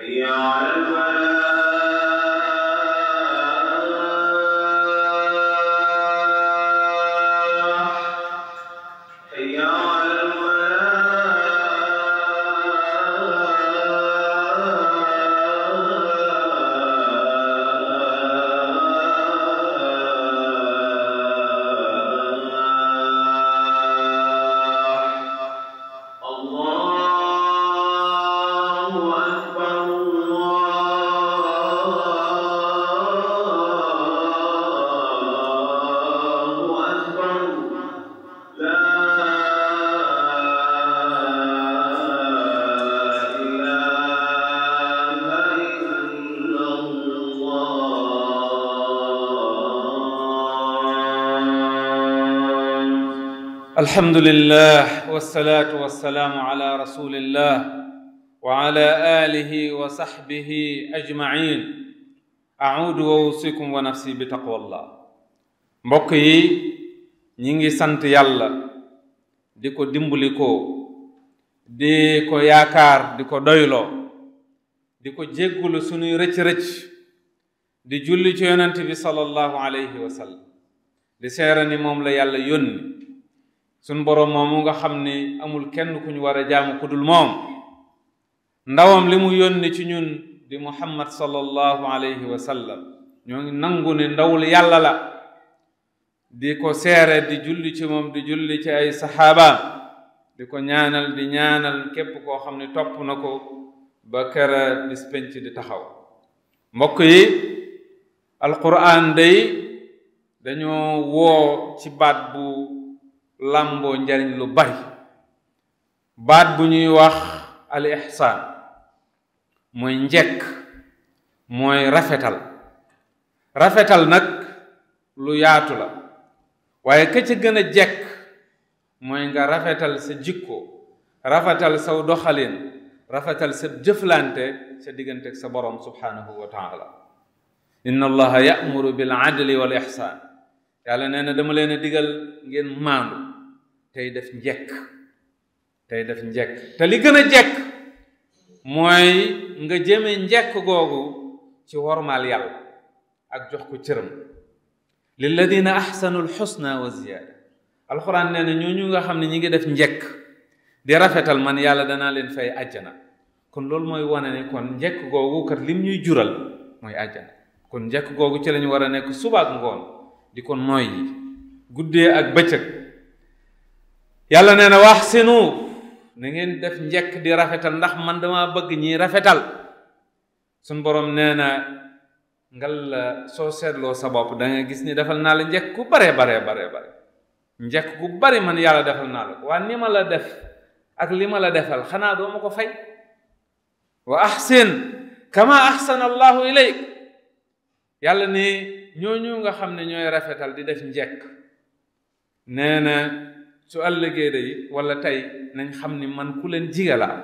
حي على الفلاح حي على الحمد لله والصلاة والسلام على رسول الله وعلى آله وصحبه أجمعين أعود وأوصيكم ونفسي بتقوى الله mbokk yi ñi ngi sant yàlla di ko dimbali ko di ko yaakaar di ko doyloo di ko jéggulu sunuy rëcc-rëcc di julli ci yonent bi sallallahu alayhi wa sallam di seere ni moom la yàlla yónni sun borom moomu nga xam ni amul kenn ku ñu war a jaamu ku dul moom ndawam li mu yónni ci ñun di muhammad sallallahu alayhi wa sallam ñoo ngi nangu ne ndawul yàlla la di ko seere di julli ci moom di julli ci ay saxaabaam di ko ñaanal di ñaanal képp koo xam ne topp na ko ba kera bis penc di taxaw mbokk yi alquran day dañoo woo ci baat bu làmboo njariñ lu bari baat bu ñuy wax al ihsaan mooy njekk mooy rafetal rafetal nag lu yaatu la waaye ka ca gën a jekk mooy nga rafetal sa jikko rafetal saw doxalin rafetal sa jëflante sa diggante ak sa borom subhanahu wa taala inna allaha ya'muru bil adli wal ihsaan yàlla nee na dama leen a digal ngeen maandu tey def njekk te li gën a jekk mooy nga jëme njekk googu ci wormaal yàlla ak jox ko cëram lilladina ahsanu alxusna wa ziyaada alxuraan nee na ñooñu nga xam ne ñi ngi def njekk di rafetal man yàlla danaa leen fay àjjana kon loolu mooy wane ne kon njekk googu kat lim ñuy jural mooy àjjana kon njekk googu ci lañu war a nekk suba ak ngoon di ko nooy yi guddee ak bëccëg yàlla nee na waxsinu na ngeen def njekk di rafetal ndax man dama bëgg ñi rafetal suñ borom nee na ngal la soo seetloo sa bopp da nga gis ni defal naa la njekk ku bare njekk ku bari man yàlla defal naa la ko waa ni ma la def ak li ma la defal xanaa doo ma ko fay wa ahsin kama ahsana allahu ilayk yàlla ni ñooñu nga xam ne ñooy rafetal di def njekk nee na su ëllëgee day wala tey nañ xam ni man ku leen jigalaa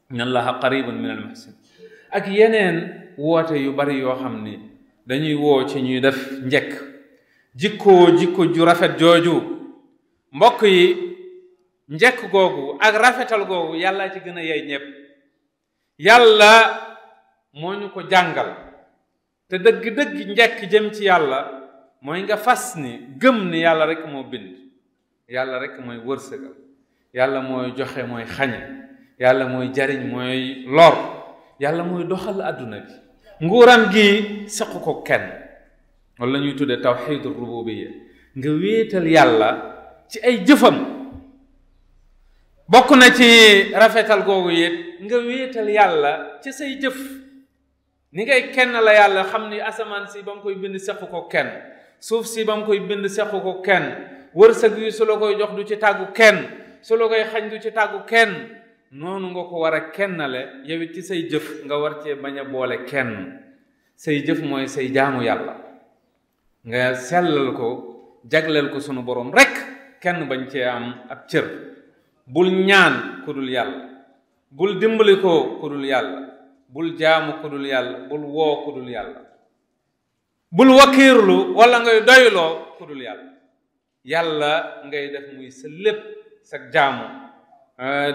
inna allaha qaribun min al muhsin ak yeneen woote yu bari yoo xam ni dañuy woo ci ñuy def njekk jikko ju rafet jooju mbokk yi njekk googu ak rafetal googu yàlla ci gën a yey ñépp yàlla moo ñu ko jàngal te dëgg njekk jëm ci yàlla mooy nga fas ni gëm ni yàlla rek moo bind yàlla rek mooy wërsëgal yàlla mooy joxe mooy xañe yàlla mooy jariñ mooy lor yàlla mooy doxal àdduna bi nguuram gi sequ ko kenn wala ñuy tudde tawxiidu rububiyya nga wéetal yàlla ci ay jëfam bokk na ci rafetal googu it nga wéetal yàlla ci say jëf ni ngay kenn la yàlla xam ni asamaan si ba mu koy bind sequ ko kenn suuf si ba mu koy bind sequ ko kenn wërsëg yi su la koy jox du ci tàggu kenn su la koy xañ du ci tàggu kenn noonu nga ko war a kennale yow it ci say jëf nga war cee bañ a boole kenn say jëf mooy say jaamu yàlla nga sellal ko jagleel ko sunu borom rek kenn bañ cee am ab cër bul ñaan ku dul yàlla bul dimbali ko ku dul yàlla bul jaamu ku dul yàlla bul woo ku dul yàlla bul wakiirlu wala ngay doyloo ku dul yàlla yàlla ngay def muy sa lépp sa jaamu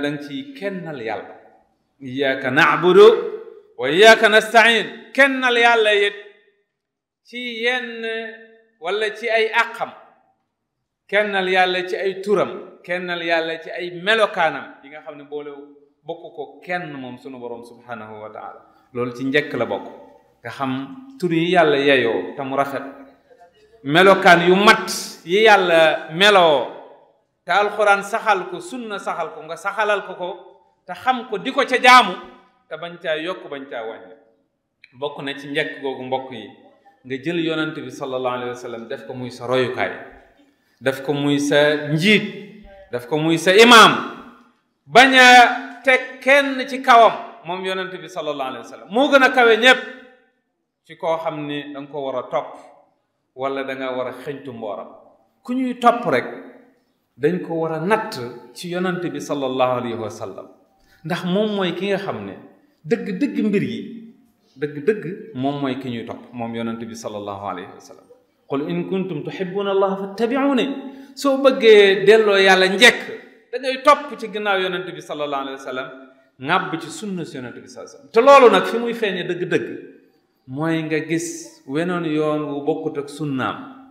danga ci kennal yàlla iyyaka na'budu wa iyyaka nasta'in kennal yàlla it ci yenn wala ci ay àqam, kennal yàlla ci ay turam, kennal yàlla ci ay melokaanam yi nga xam ne boole bokk ko kenn moom sunu borom subhanahu wa taala. loolu ci njëkk la bokk, nga xam tur yi yàlla yeyoo te mu rafet, melokaan yu mat yi yàlla meloo te alxuraan saxal ko, sunna saxal ko, nga saxalal ko te xam ko, di ko ca jaamu te bañ caa yokk bañ caa wàññi. bokk na ci njëkk googu mbokk yi, nga jël yonent bi sallallahu alayhi wa sallam def ko muy sa royukaay, def ko muy sa njiit, def ko muy sa imaam, bañ a teg kenn ci kawam moom yonent bi sallallahu alayhi wa sallam. moo gën a kawe ñépp ci koo xam ni da nga ko war a topp wala da nga war a xëñtu mbooram. ku ñuy topp rek dañ ko war a natt ci yonent bi sallallahu alayhi wa sallam, ndax moom mooy ki nga xam ne dëgg-dëgg mbir yi, dëgg-dëgg moom mooy ki ñuy topp, moom yonent bi sallallahu alayhi wa sallam. qul in kuntum tuhibbuna allah fattabi'uni. soo bëggee delloo yàlla njëkk da ngay topp ci ginnaaw yonent bi sallallahu alayhi wa sallam, ŋàbb ci sunna si yonent bi sallallahu alayhi wa sallam. te loolu nag fi muy feeñe dëgg-dëgg mooy nga gis wenoon yoon wu bokkut ak sunnaam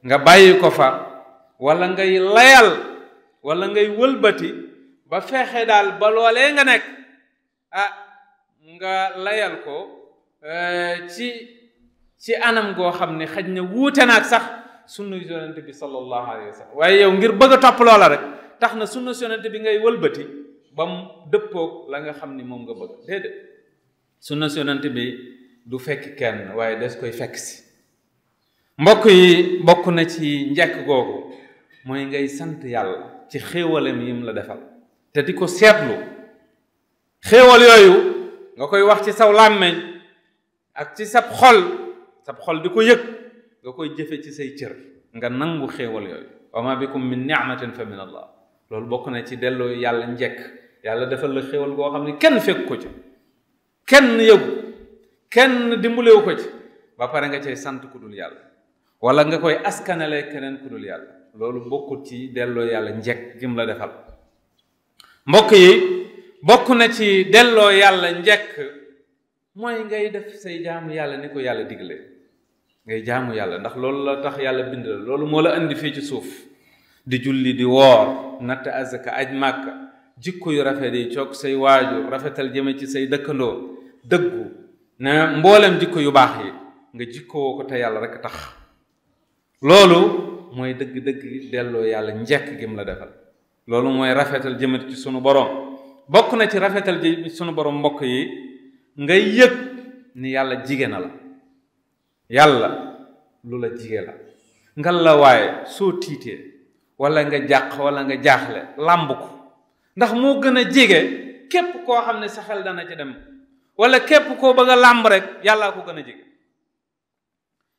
nga bàyyi ko fa, wala ngay layal wala ngay wëlbati ba fexe daal ba loolee nga nekk nga layal ko ci anam goo xam ne xaj na wuute naag sax sunna yonent bi sallallahu alayhi wa sallam. waaye yow ngir bëgg a topp loola rek tax na sunna yonent bi ngay wëlbati ba mu dëppoog la nga xam ni moom nga bëgg. déedéet, sunna yonent bi du fekk kenn waaye des koy fekk si. mbokk yi, bokk na ci njëkk googu mooy ngay sant yàlla ci xéewalem yim la defal te di ko seetlu. xéewal yooyu nga koy wax ci saw làmmeñ ak ci sab xol di ko yëg, nga koy jëfe ci say cër, nga nangu xéewal yooyu. wa ma bikum min ni'matin fa min allah. loolu bokk na ci delloo yàlla njëkk. yàlla defal la xéewal goo xam ne kenn fekk ko ci, kenn yëgu, kenn dimbulewu ko ci, ba pare nga cay sant ku dul yàlla wala nga koy askanale keneen ku dul yàlla. loolu bokkut ci delloo yàlla njëkk gim la defal. mbokk yi, bokk na ci delloo yàlla njëkk mooy ngay def say jaamu yàlla ni ko yàlla digle. ngay jaamu yàlla ndax loolu la tax yàlla bind la, loolu moo la indi fii ci suuf. di julli, di woor, natt azaka, aj màkka, jikko yu rafet yi, coog say waajur, rafetal jëme ci say dëkkandoo, dëggu ne mboolem jikko yu baax yi nga jikkoo ko te yàlla rek tax. loolu mooy dëgg-dëgg delloo yàlla njëkk gim la defal. loolu mooy rafetal jëme ci sunu borom. bokk na ci rafetal ji sunu borom mbokk yi, ngay yëg ni yàlla jige na la. yàlla lu la jige la. ngal la waaye soo tiitee wala nga jàq wala nga jaaxle làmb ko, ndax moo gën a jige képp koo xam ne sa xel dana ci dem, wala képp koo bëgg a làmb rek yàllaa ko gën a jige.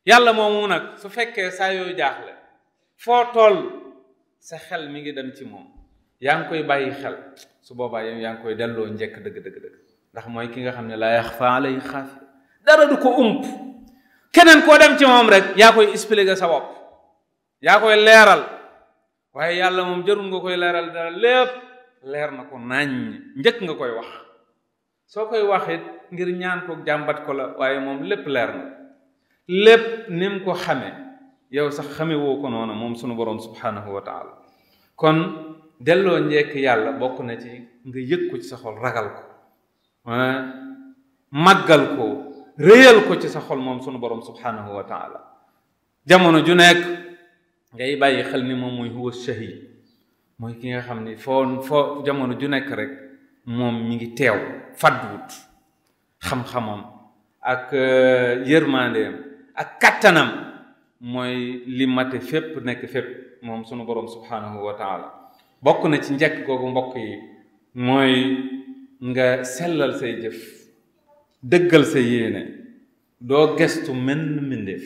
yàlla moomu nag su fekkee saa yooyu jaaxle foo toll sa xel mi ngi dem ci moom, yaa ngi koy bàyyi xel, su boobaa yow yaa ngi koy delloo njëkk dëgg, ndax mooy ki nga xam ne laa yaxfa alayhi xaafiya, dara du ko ump. keneen koo dem ci moom rek yaa koy expliquer sa bopp, yaa koy leeral, waaye yàlla moom jarul nga koy leeral dara, lépp leer na ko naññ, njëkk nga koy wax. soo koy waxit ngir ñaan ko jàmbat ko la, waaye moom lépp leer na, lépp ni mu ko xamee yow sax xame woo ko noonu moom sunu borom subhanahu wa taala. kon delloo njekk yàlla bokk na ci nga yëg ko ci sa xol, ragal ko, màggal ko, réyal ko ci sa xol moom sunu borom subhanahu wa taala. jamono ju nekk ngay bàyyi xel ni moom mooy huwa shahid, mooy ki nga xam ni foo jamono ju nekk rek moom mi ngi teew, fadduwut. xam-xamam ak yërmandeem ak kattanam mooy li mate fépp nekk fépp moom sunu borom subhanahu wa taala. bokk na ci njëkk googu mbokk yi mooy nga sellal say jëf, dëggal sa yéene, doo gestu menn mbindeef,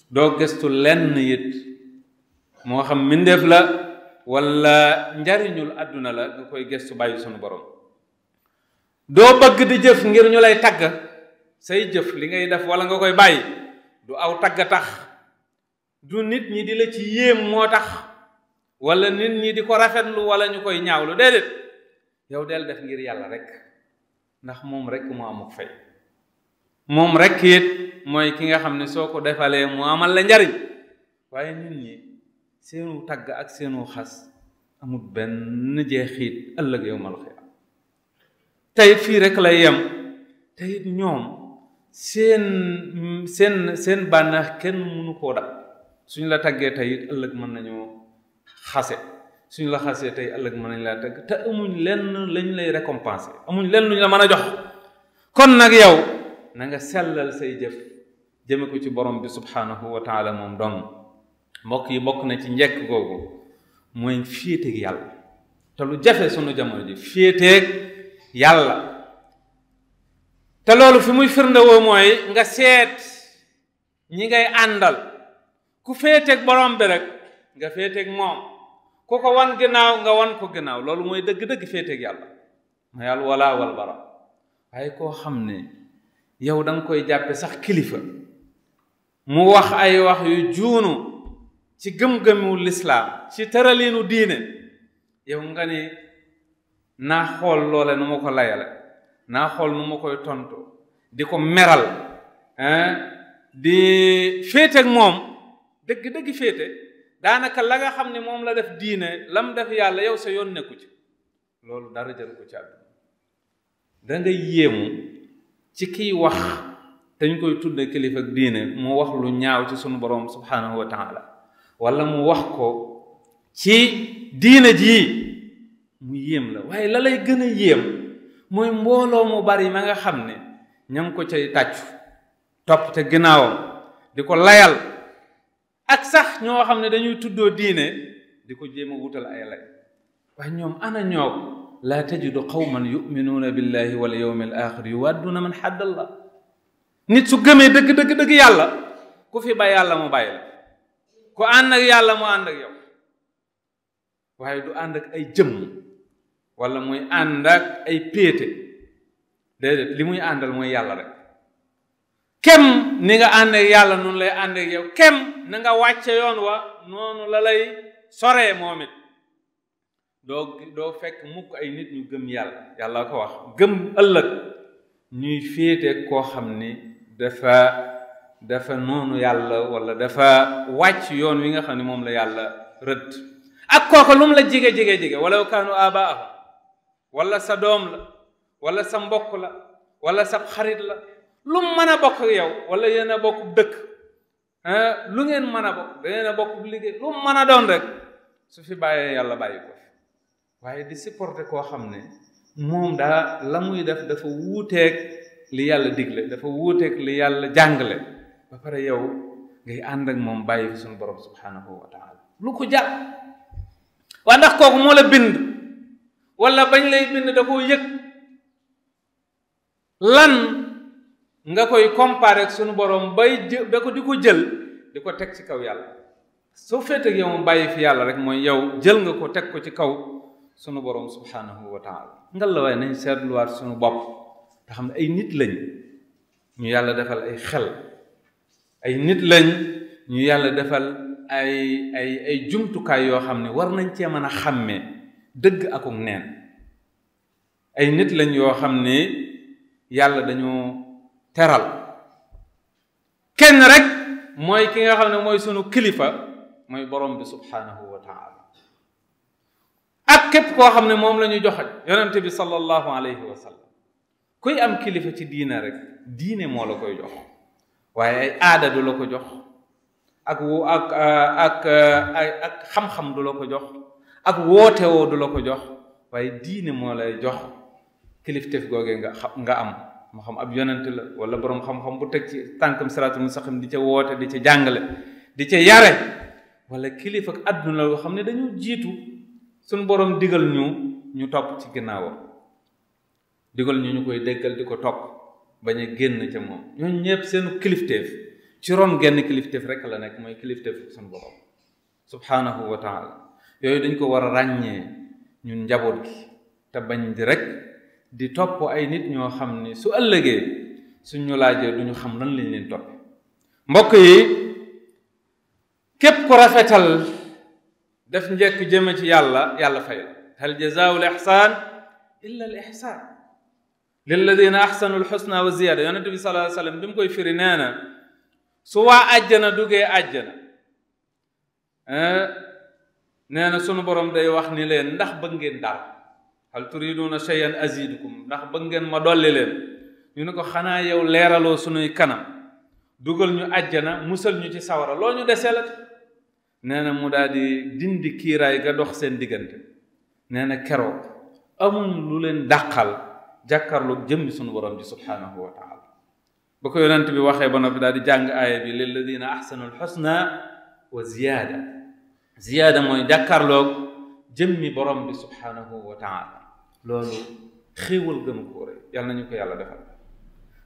doo gestu lenn it, moo xam mbindeef la wala njariñul àdduna la nga koy gestu bàyyi sunu borom. doo bëgg di jëf ngir ñu lay tagg, say jëf li ngay def wala nga koy bàyyi du aw tagg tax, du nit ñi di la ci yéem moo tax, wala nit ñi di ko rafetlu wala ñu koy ñaawlu. déedéet, yow del def ngir yàlla rek. ndax moom rek mu amuk fay moom rek it mooy ki nga xam ne soo ko defalee mu amal la njariñ waaye nit ñi seenu tagg ak seenu xas amul benn jeexit ëllëg yawmal xiyaama tey fii rek lay yem tey ñoom seen bànneex kenn mënu koo dab suñ la taggee tey ëllëg mën nañoo xase suñ la xasee tey ëllëg mën nañ laa tagg te amuñ lenn lañ lay récompenser amuñ lenn luñ la mën a jox kon nag yow na nga sellal say jëf jëme ko ci borom bi subhanahu wa taala moom dong mbokk yi bokk na ci njekk googu mooy féeteeg yàlla te lu jafe sunu jamono ji féeteeg yàlla te loolu fi muy firndewoo mooy nga seet ñi ngay àndal ku féeteeg borom bi rek nga féeteeg moom ku ko wan ginnaaw nga wan ko ginnaaw loolu mooy dëgg-dëgg féeteeg yàlla ma yàlla wala wal bara waaye koo xam ne yow da nga koy jàppe sax kilifa mu wax ay wax yu juunu ci gëm-gëmu lislaam ci tëraliinu diine yow nga ni naa xool loole nu ma ko layale naa xool nu ma koy tontu di ko meral di féeteeg moom dëgg-dëgg féete daanaka la nga xam ne moom la def diine lam def yàlla yow sa yoon nekku ci loolu dara jaru ko ci àdduna da nga yéemu ci kiy wax dañ koy tudde kilifa ak diine mu wax lu ñaaw ci sunu borom subhanahu wa taala wala mu wax ko ci diine jii mu yéem la waaye la lay gën a yéem mooy mbooloo mu bari ma nga xam ne ña ngi ko cay tàccu topp te ginnaawam di ko layal ak sax ñoo xam ne dañuy tuddoo diine di ko jéem a wutal ay lay waaye ñoom ana ñoo laa tajidu qawman yuminuuna billahi wal yawmi al axir yuwadduna man haddallah nit su gëmee dëgg yàlla ku fi bàyyi yàlla mu bàyyi la ku ànd ak yàlla mu ànd ak yow waaye du ànd ak ay jëmm wala muy ànd ak ay péete déedéet li muy àndal mooy yàlla rek kem ni nga ànd ak yàlla noonu lay ànd ak yow kem na nga wàcce yoon wa noonu la lay soree moom it doo fekk mukk ay nit ñu gëm yàlla yàlla ko wax gëm ëllëg ñuy féete koo xam ni dafa noonu yàlla wala dafa wàcc yoon wi nga xam ne moom la yàlla rëdd ak kooku lu mu la jige wala kaanu abaahu wala sa doom la wala sa mbokk la wala sa xarit la lu mu mën a bokk ak yow wala yéen a bokk dëkk lu ngeen mën a bokk da ngeen a bokk liggéey lu mu mën a doon rek su fi bàyyee yàlla bàyyi ko waaye di supporter koo xam ne moom daa la muy def dafa wuuteeg li yàlla digle dafa wuuteeg li yàlla jàngale ba pare yow ngay ànd ak moom bàyyi fi suñu borom subhanahu wa taala lu ko jàpp waa ndax kooku moo la bind wala bañ lay bind da koo yëg lan nga koy comparer ak suñu borom ba ko di ko jël di ko teg ci kaw yàlla soo féeteeg yow moom bàyyi fi yàlla rek mooy yow jël nga ko teg ko ci kaw sunu borom subhanahu wa taala ngal la waaye nañ seetluwaat sunu bopp te xam ne ay nit lañ ñu yàlla defal ay xel ay nit lañ ñu yàlla defal ay jumtukaay yoo xam ne war nañ cee mën a xàmmee dëgg akuk neen ay nit lañ yoo xam ne yàlla dañoo teral kenn rek mooy ki nga xam ne mooy sunu kilifa mooy borom bi subhanahu wa taala ak képp koo xam ne moom la ñu joxaj yonente bi sallallahu alayhi wa sallam kuy am kilifa ci diine rek diine moo la koy jox waaye ay aada du la ko jox ak xam-xam du la ko jox ak wootewoo du la ko jox waaye diine moo lay jox kilifteef googee nga am moo xam ab yonent la wala boroom xam-xam bu teg ci tànkam siraatul mustaqim di ca woote di ca jàngale di ca yare wala kilifa ak àdduna loo xam ne dañu jiitu suñu boroom digal ñu topp ci ginnaawam digal ñu koy déggal di ko topp bañ a génn ca moom ñooñu ñëpp seenu kilifteef ci ron genn kilifteef rek la nekk mooy kilifteef suñu boroom subhanahu wa taala yooyu dañ ko war a ràññee ñun njaboot gi te bañ di rek di topp ay nit ñoo xam ni su ëllëgee suñu laajee duñu xam lan lañ leen topp mbokk yi képp ko rafetal def njëkk jëme ci yàlla fay la hal jazaa'ul ihsaan illa al ihsaan lilladina ahsanu alxusna wa ziyada yonent bi sallallahu alayhi wa sallam bi mu koy firi nee na su waa àjjana duggee àjjana nee na sunu borom day wax ni leen ndax bëgg ngeen dal hal turiduna shay'an azidukum ndax bëgg ngeen ma dolli leen ñu ne ko xanaa yow leeraloo sunuy kanam dugal ñu àjjana musal ñu ci sawara loo ñu desee la nee na mu daal di dindi kiiraay ga dox seen diggante nee na keroog amul lu leen dàqal jàkkaarloog jëmmi sunu borom ji subhanahu wa taala ba ko yonent bi waxee ba noppi daal di jàng aaya bi lilladina ahsanu alxusna wa ziyaada ziyaada mooy jàkkaarloog jëmmi borom bi subhanahu wa taala loolu xéewal gënu ko rëy yàlla nañu ko yàlla defal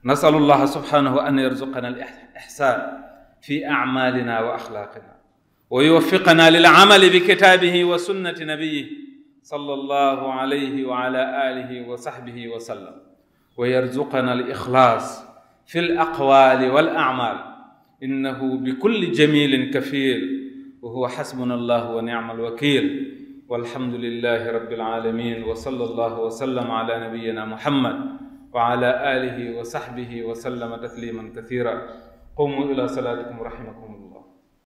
nasalu llaha subhanahu an yarzuqana al ihsan fi a'malina wa axlaaqina wa yuwaffiqana lil amali bi kitaabihi wa sunnati nabiyihi sallallahu alayhi wa ala alihi wa sahbihi wa sallam wa yarzuqana al ixlaas fi al aqwali wal a'mal innahu bi kulli jamilin kafil wa huwa hasbuna allah wa ni'mal wakil walhamdulillahi rabbil alamin wa sallallahu wa sallam ala nabiyyina muhammad wa ala alihi wa sahbihi wa sallama tasliman kathira qumu ila salatikum rahimakumullah